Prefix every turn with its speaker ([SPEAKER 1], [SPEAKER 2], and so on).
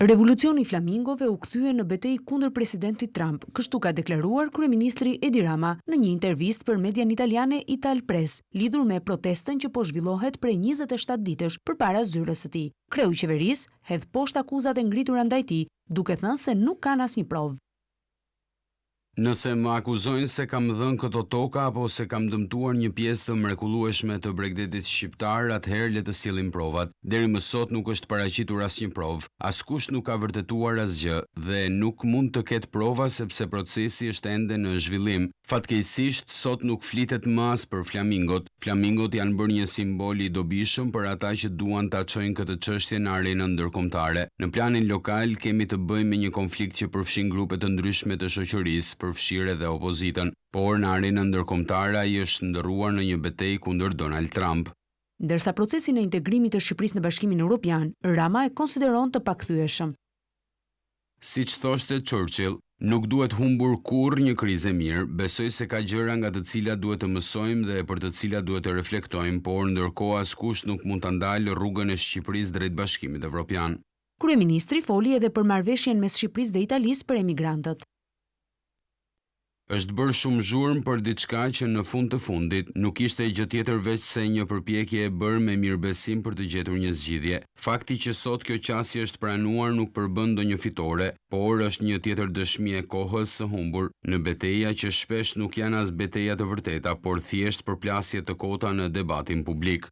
[SPEAKER 1] Revolucioni i flamingove u kthye në betejë kundër presidentit Trump, kështu ka deklaruar kryeministri Edi Rama në një intervistë për median italiane Italpress, lidhur me protestën që po zhvillohet prej 27 ditësh përpara zyrës së tij. Kreu i qeverisë hedh poshtë akuzat e ngritura ndaj tij, duke thënë se nuk kanë asnjë provë.
[SPEAKER 2] Nëse më akuzojnë se kam dhënë këto toka apo se kam dëmtuar një pjesë të mrekullueshme të bregdetit shqiptar, atëherë le të sjellin provat. Deri më sot nuk është paraqitur asnjë provë. Askush nuk ka vërtetuar asgjë dhe nuk mund të ketë prova sepse procesi është ende në zhvillim. Fatkeqësisht, sot nuk flitet më as për flamingot. Flamingot janë bërë një simbol i dobishëm për ata që duan ta çojnë këtë çështje në arenën ndërkombëtare. Në planin lokal kemi të bëjmë me një konflikt që përfshin grupe të ndryshme të shoqërisë, përfshirë edhe opozitën. Por në arenën ndërkombëtare ai është shndërruar në një betejë kundër Donald Trump.
[SPEAKER 1] Ndërsa procesin e integrimit të Shqipërisë në Bashkimin Europian, Rama e konsideron të pakthyeshëm.
[SPEAKER 2] Siç thoshte Churchill, Nuk duhet humbur kurrë një krizë e mirë. Besoj se ka gjëra nga të cilat duhet të mësojmë dhe për të cilat duhet të reflektojmë, por ndërkohë askush nuk mund ta ndalë rrugën e Shqipërisë drejt Bashkimit Evropian.
[SPEAKER 1] Kryeministri foli edhe për marrëveshjen mes Shqipërisë dhe Italisë për emigrantët.
[SPEAKER 2] Është bërë shumë zhurmë për diçka që në fund të fundit nuk ishte gjë tjetër veçse një përpjekje e bërë me mirëbesim për të gjetur një zgjidhje. Fakti që sot kjo qasje është pranuar nuk përbën ndonjë fitore, por është një tjetër dëshmi e kohës së humbur në beteja që shpesh nuk janë as beteja të vërteta, por thjesht përplasje të kota në debatin publik.